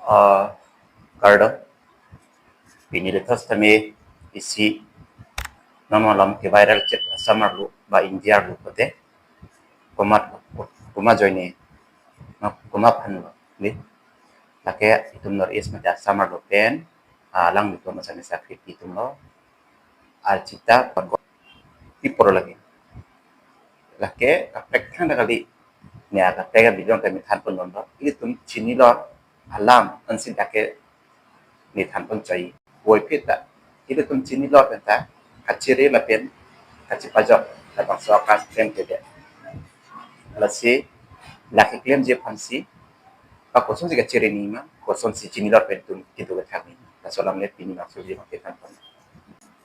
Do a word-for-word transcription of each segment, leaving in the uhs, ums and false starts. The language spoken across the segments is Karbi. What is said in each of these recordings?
Ah, kardom. Pini le thos tame isi non malom ke viral chet Assam arlo ba India arlo pute. Komat, koma ajoine, komat aphan lo, ni? Lake itum North East mate Assam arlo pen, ah, alanglitum masa mesa kri pi atum lo. Archita Phukon, pi apor lake. Lake kaprek thangta kali. Ne kaprek a-video kami thanpon non lo. Ilitum chinilo alam ansi lake ne thanpon chai. Puvoiphit ta ilitum chinilo pen ta kachere lapen kachepajok labangso akan klem kedet. Lasi lake klemji aphansi, pa kosonsi kachere nangji ma, kosonsi chinilo pen itum kedo kethak nangji ma, laso alam le pini maksudji ma kethanpon.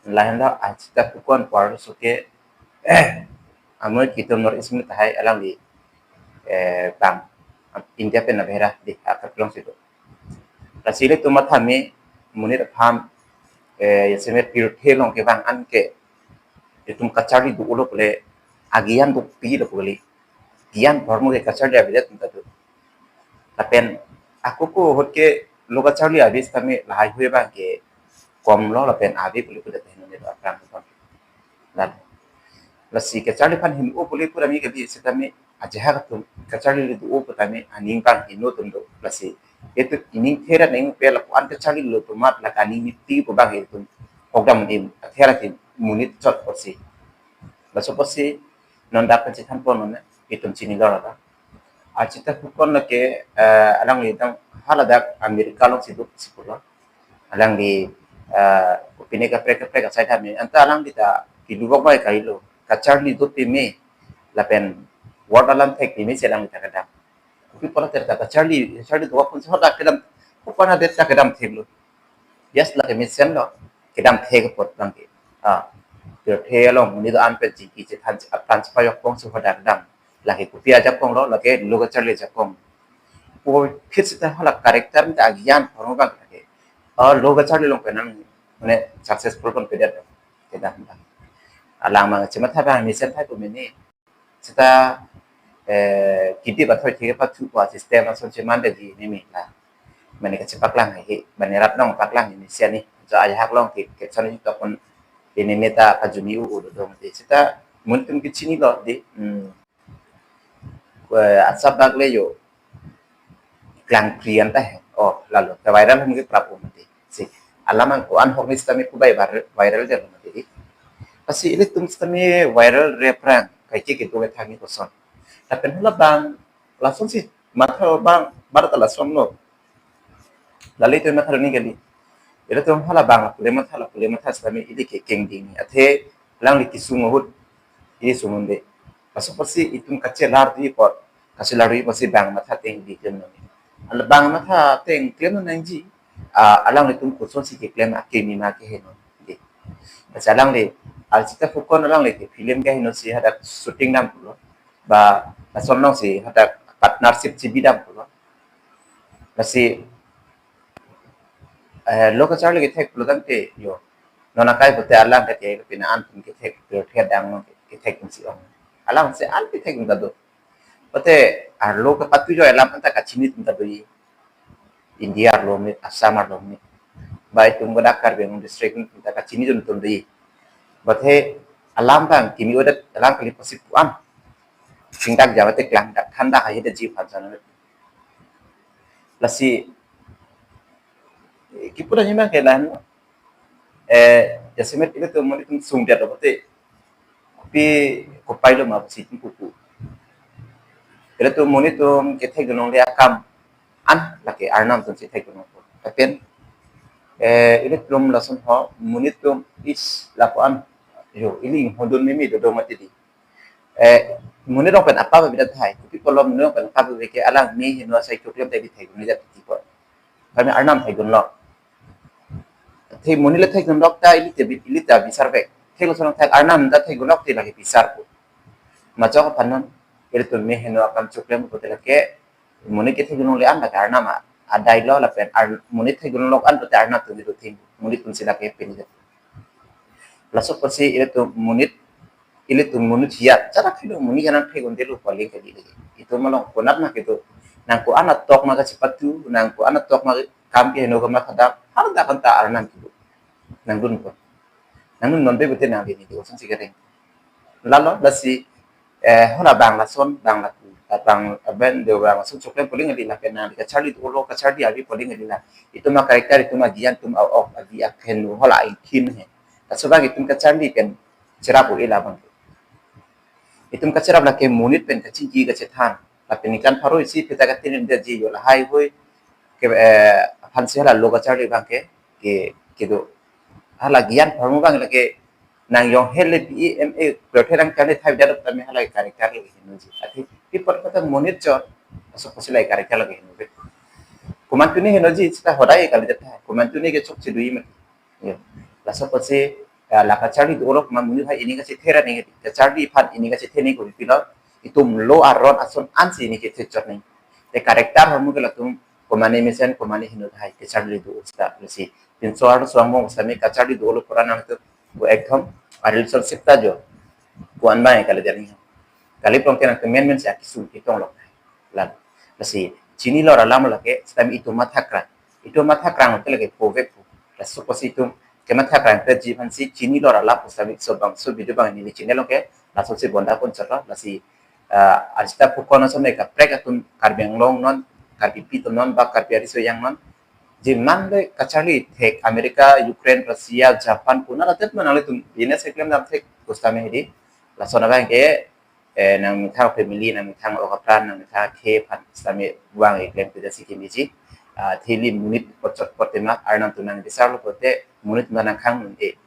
Lahenlo Archita Phukon pu arloso ke, eh, amoi kitum North East mate tahai alangli, eh, bang India pen abera di akarklong si do. Lasi ilitum matha me monit aphan, eh, jasemet pirthe along kevang an ke itum kacharli do-olo pule, agyan dopilo pule. Gyan dhormo ke kacharli avedet atum ta do. Lapen ako ako ahut ke lo kacharli ave sitame lahai hui abang ke komlo lapen ave pule pule tahai nonit aphrang aphan. Lasi kacharli aphan heno pule pura mi kali sitame ajahak atum kacharli le do-o putame aning abang heno atum do. Lasi itum ining thera neng pe lapu-an kacharlilo atum mat lake aning miti pu abang itum hokdam im athera atum monit chot apotsi. Laso apotsi non dak pen chethanpon non itum chinilo lake. Archita Phukon lake, eh, alangli dang haladak America alongsi do si pulo. Alangli, eh, kopine kaprek kaprek asai tame. Anta alangli ta kelubok bai kailo. Kacharli do peme lapen word alam thek peme si alangli ta kedam. Kopi apot ta kacharli, kacharli do aphan si hadak kedam. Kopi apot ta kedam theklo. Yes, lake mesenlo. Kedam thek apot abang ke. Ah, pirthe along monit do-an pen chingki chethan apran chepajok pon si hadak dam. Lake kopi ajakong lo, lake lo kacharli ajakong. Puvoiphit sita hala character mate agyan dhormo abang lake. Oh, lo kacharli along penang, mane successful pon pedet. Kedam abang. Alang abang chematha abang mesen thai pu mene. Sita, eh, kidi bathoi thik pathu pu asystem ason chemandetji meme la. Mane kachepaklang he, mane rat nangpaklang he mesen ni. Jo ajahak along ke, ke chani to pon ini meta kajumi u u do mate. Sita monit atum ke chinilo di, hmm. Kue asap bak le yo. Klang prian ta he. Oh, lalo. Ke viral hum ke prap um mati. Si. Alam ang ko an hok ni sitame kubai viral, viral de mati. Lasi ilitum sitame viral re aphrang. Kaike kedo kethak nangji koson. Lapen hala abang, lasonsi matha abang, bar ta lasonlo. Lale itum matha ni kali. Ilitum hala abang, pule matha la, pule matha sitame ili ke kengding ni. Athe alangli kesung ahut, ili sung un-e. Laso apotsi itum kachelar di apot, kachelar di apotsi bang matha ateng di klem nangji. Ala bang matha ateng klem nangji, ah, alanglitum kosonsi keklem akimi ma keheno. Di. Lasi alangli, Archita Phukon alangli ke film keheno si hadak shooting dam pulo. Ba, lason alongsi hadak partnership chibi dam pulo. Lasi, eh, lo kacharli kethek pulo tangte, yo. Non akai pute alang kethek, pina an pun kethek, pirthe adang non kethek si ong. Alang si an kethek ta do. Pute arlo kepatu jo alam anta kachini atum ta do-i. India arlo mate, Assam arlo mate. Ba itum kodak Karbi Anglong district atum ta kachini atum ta do-i. Pute alam abang kimi odet alam kali pasip puan. Singdak jawa te klang dak thandak ahi de ji phan sana. Lasi, eh, kipu da nima kelan, eh, jasemet ilitum monit atum sungdet pute, kopi kopai lo ma pusi itum pupu. Ilitum monit atum kethek dunlongle akam an lake Arnam atum si thek dunlong. Lapen, eh, ilitum lason ho monit atum is lapu-an, yo, ili hodun meme dodo mati di. Eh, monit along pen apa beda tahai. Kopi apotlo monit along pen apa beda ke alang me heno asai choklem tadi thek, monit jat tipo. Kami Arnam thek dunlong. Athe monit le thek dunlong ta ili te bi-, ili ta bisar vek. Thek lason thek Arnam ta thek dunlong te lagi bisar ko. Machok aphan non, ilitum me heno akam choklem ko te lake, monit kethek dunlongle an lake Arnam a-, adai lo lapen ar-, monit thek dunlong an pute Arnam atum di do thing. Monit atum si lake pini. Laso apotsi ilitum monit, ilitum monit hiat. Chara khilo monit kanan thek dundelo paling kali lagi. Itum along konat na kedo. Nang ko-an atok ma kachepatu, nang ko-an atok ma kam keheno kama khadap, hadak anta arnam kibu. Nangdunpo. Nangdun non pe bete nang dini do, ason si kereng. Lalo, lasi, eh, hala bang lason, bang lapu, bang, aben, de bang lason, choklem poling adi la pen nang, kacharli dolo, kacharli abi poling adi la. Itum a-character, itum a-gyan, itum a-ok, abi akhen, hala ingthin he. Laso abang itum kacharli pen, cherap u ila bang. Itum kacherap lake monit pen kachingki kachethan. Lapen ningkan pharo isi pheta katin inda ji yo lahai hui. Ke, eh, aphan si hala lo kacharli abang ke, ke, kedo. Hala gyan pharmu abang lake nang yong hele B E M A klothe nang kane thai dado tame hala character lake henoji. Ati people kata monit chot, aso kosi la character lake henoji. Komantu ne henoji seta hodai kali jatha. Komantu ne ke chok chedui mati. Ya. Laso apotsi, ya, la kacharli dolo ma monit hai ini kachethe ra nangji. Kacharli aphan ini kachethe nangji ko pilo. Itum lo aron ason ansi ini kachechot nangji. Te character hamu ke latum komane mesen komane heno hai kacharli do usta lasi. Pinso arlo so-ang mong sami kacharli dolo pura nangtum ko ekdom a-relationship ta jo. Ko anbai kali jani. Kali prong tenang temen men sa kisum kitong lok. Lan. Lasi chinilo ra alam lake, sitame itum mathakrang. Itum mathakrang te lake povek po. Laso apotsi itum kemathakrang te ji aphan si chinilo ra alam sitame so bang, so video bang ini channel lake, laso si bonda pon chotlo, lasi, ah, ajita pukon asam kaprek atum Karbi Anglong non, Karbipi atum non, ba Karbi ariso yang non. Ji man le kacharli thek America, Ukraine, Russia, Japan, puna latet man nanglitum business eklem dam thek kusitame hedi. Lason abang ke, eh, nangmethang family, nangmethang ok apran, nangmethang akhei aphan sitame vang eklem pida si kimiji. Ah, theli monit pochot pote ma, arnam atum nang bisar lo pote, monit atum nang khang un-e.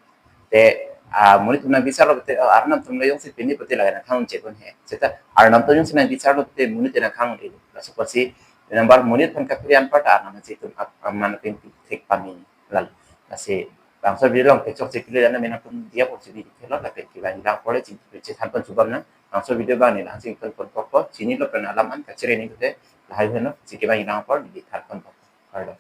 Te, ah, monit atum nang bisar lo pote, oh, arnam atum lo yong si pini pote laga nang khang un-e pon he. Seta, arnam atum yong si nang bisar lo pote, monit nang khang un-e. Laso apotsi, number monit aphan kapri anpar ta arnam si itum ap-, aman pin thek pami. Lal, lasi, bangso video along kechok chekili dana menang pun dia pun sini di kelot lapen kevang lang pole chin chin than pon chubam nang. Bangso video bang ni langsing pon pon pokpo, chinilo pen alam an kachere ni kute, lahai heno, si kevang lang pole di than pon pokpo. Pardon.